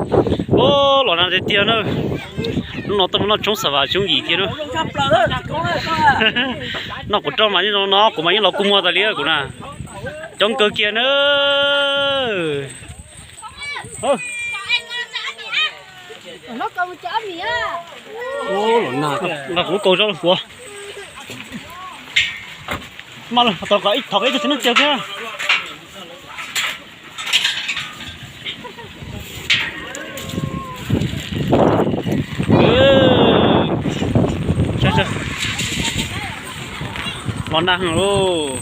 Ub, los nag tiag tiag na. Hnub no tuaj mus noj tshoob xa vas tshoob yim kiag na. Noj kuv roj mas yeej zoo no, kuv mas yeej los kua muag tas li kuv na. Coob kawg kiag na. Nqa kuv lub kaus zog los suav. Mas los thov kom ib tug txiv neej tiag thiab. Los nag heev lauj.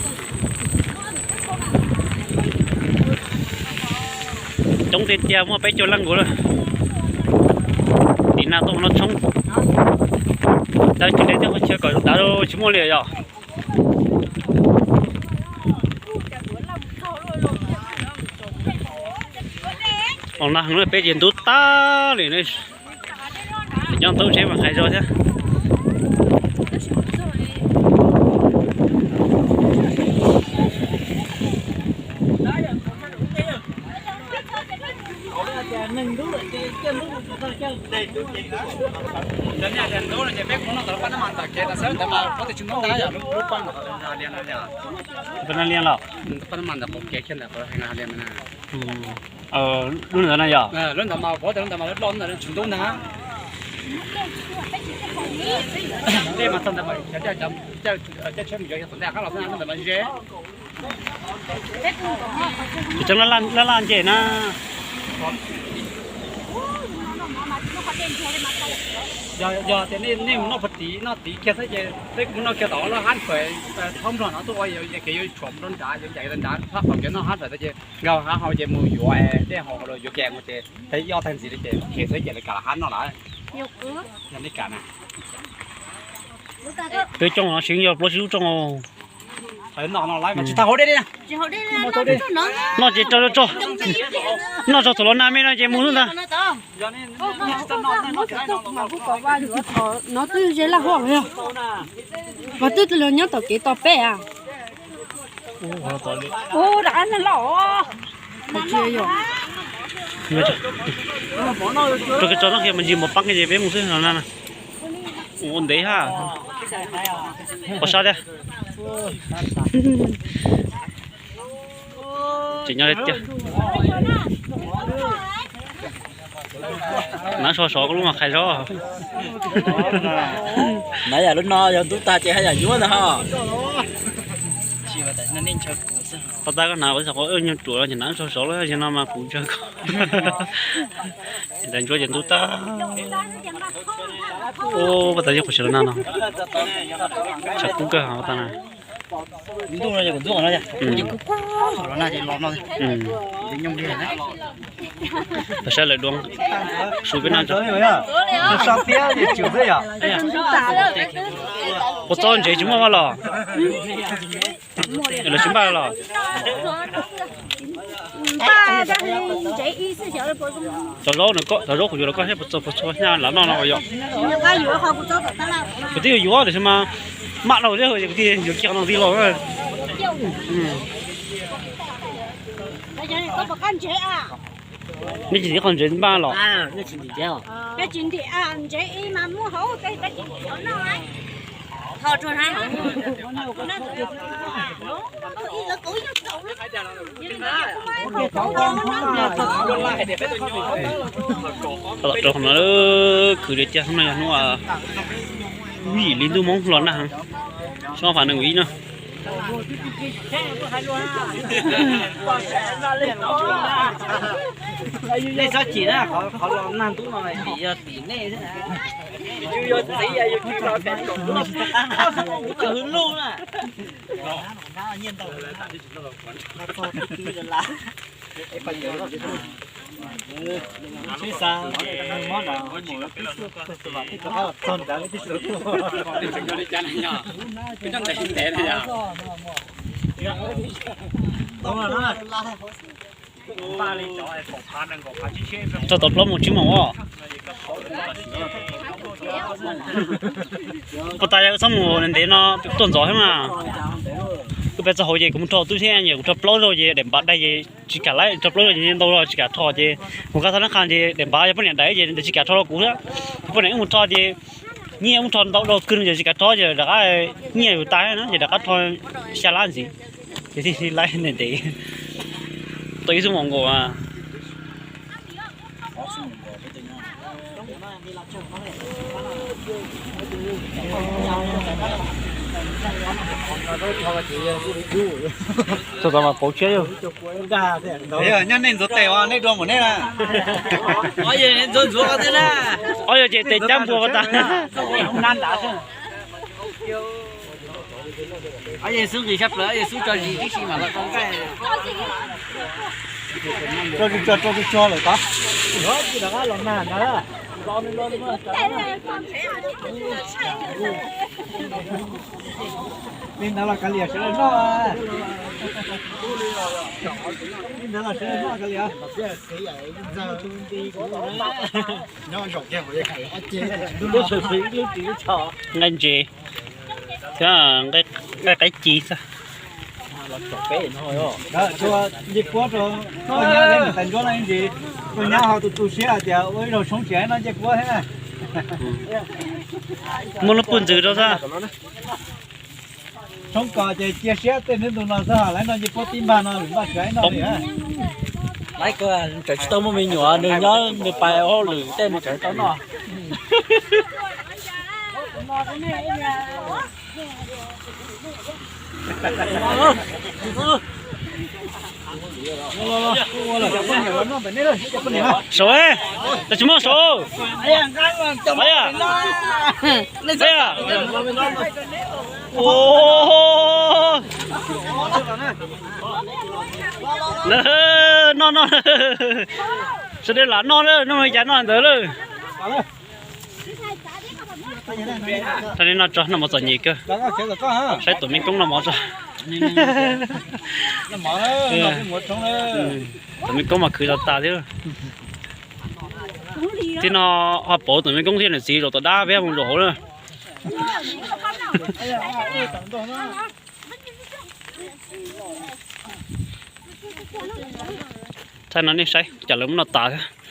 Coob tiag tiag, muaj peb caug leej nkaus lawm. Tim nag tuaj mus noj tshoob. Tau tsis ntev thiab qhov chaw kom dav tsis muaj li yom. Los nag heev na, peb ces ntub tag li ne. Nyob ntub tsheb mas hais zog thiab. Pab naj liaj los? Lub ntawd na yog? Lub ntawd mas pov tag lub ntawd mas loj ntawd tsis ntub ntag. Tej mas txog ntawd mas caj tsheb mus yog tom ntej qab los ntawd mas ze. Tsis tseeb laj laj nce na. Yog tias nej mus noj pov tid noj tid kiag xwb ces peb kuj mus noj kiag tom laj hab npawg thaub nplog no tuaj ua kev yuav tshuam rau nrad, yuav ncaim rau nrad, qhov kev noj hab npawg ces nkag hab hauv ces mus yuav dej haus los yuav kev mus ces peb ib ob tag ntxiv li ces kev xwb ces lawv kam hab noj lawm. Yog nej kam na. Peb rooj no tseem yog plaub tsib lub rooj. Tsis tau hauv dej li na. Noj ces tso tso. Noj tso thaum los nag me no ces mus ntag. No twb ze laj huab os. Mas twb los nyob tom kev tos peb a. Ua dab neeg loj. Rau kev tso no kiag mas ntsis mus pab kiag ces peb mus xwb no na. Ua ntev ha. Qhov sab thiab. Tseem nyob tiag. Nab so sov koj lub mas qhais sov. Nab yam lub no yog ntub tag ces haj yam nyuaj ntag ho. Pab tab koj hnav ua xyov qhov nyuag ruam no ces nab so sov lawm, yog no mas kuv ntshaw koj. Ntawd ntsuab ces ntub tag. Ua pab tab yeej qhov sawv los nag no. Tshav kub kawg pab tab na. Ntuj no ces kuv ntxuaj no ces kuv kuj los nag ces los no. Tau saib lawv dua su peb noj tso. Puas txob ntsev tsis muaj mas los? Lawv tsis npaj los? Txog zaub no, txog zaub kuv yuav los koj thiab puas txob puas txhua nyaj lam noj no yom? Kuv twb yuav yuav tiam sis mas maj dhau thiab ces kuv thiaj yuav kiag no thiaj los. Nej tsis ntim qhov ntsev npaj los? Los rau qhov no khwv li tiag, hnub no yog hnub vim li ntuj Hmoob los nag heev, xyoo ob phav nees nkaum ib no. Nej txhob chim na, qhov los nag ntub no vim yog tim nej xwb. Yus yog txiv yus tsis los kam kom luj, hwv luj na. Txog tau plaub moos tsib moos os. Puas tas yog txhob mus ntev no tuaj ntxov thiab mas. Kuv pes txog hauv ces kuv mus rho tub thiab, kuv rho plaub zaug ces daim npav dai ces tsis kam lawm, rho plaub zaug ces ntau los tsis kam rho ces mus koj txog nab qha ces daim npav yog poj niam daim ces tsis kam rho rau kuv thiab. Ces poj niam wb mus rho ces nyiaj wb rho ntau dhau kawg no ces tsis kam rho ces rov qab nyiaj yus tas na ces rov qab rho xya lab ntxiv. Ces thiaj li laib ntev ntev tau ib xub mus nkaus. Txog tod mas pauv tshiab yog. Nyob nej ntxuav tes os, nej dua npaum nej na. Ob yawg ces tes cab npua tas. Tso tso tso tso lawm tod. Li ntawd los kav liam sawv daws noj. Li ntawd los sawv daws noj kav liam. Nqaij ntses thiab nqaij qaib ci xwb. Ncej puab rau koj nyab, tais ntsuab no ntsis, koj nyab ho tu tu siab hais tias ua ib zaug tshoob tsis noj ncej puab thiab. Muaj lub pug ntxwv rau xwb. Tshoob kos ces cia siab tej hnub ntu no xwb, lawv noj ncej puab tib npag no lawm npaj tsis noj li. Lawv tseem tsis tau muaj me nyuam, nws nyob nws pais hauj lwm tej nws tseem tau noj. Saud, tsis muaj saud. Noj noj, sawv daws lam noj lawm, noj li cas noj ntawd lawm. Thaum no noj tso noj mov txom nyem kawg. Saib tus me koob noj mov tso. Tus me koob mas khwv tas tas thiab. Tib no ho pauv tus me koob thiab niam txiv zaum tom dab peb mus zaum hauv na. Thaum no nej saib cov lawv muab noj tas thiab.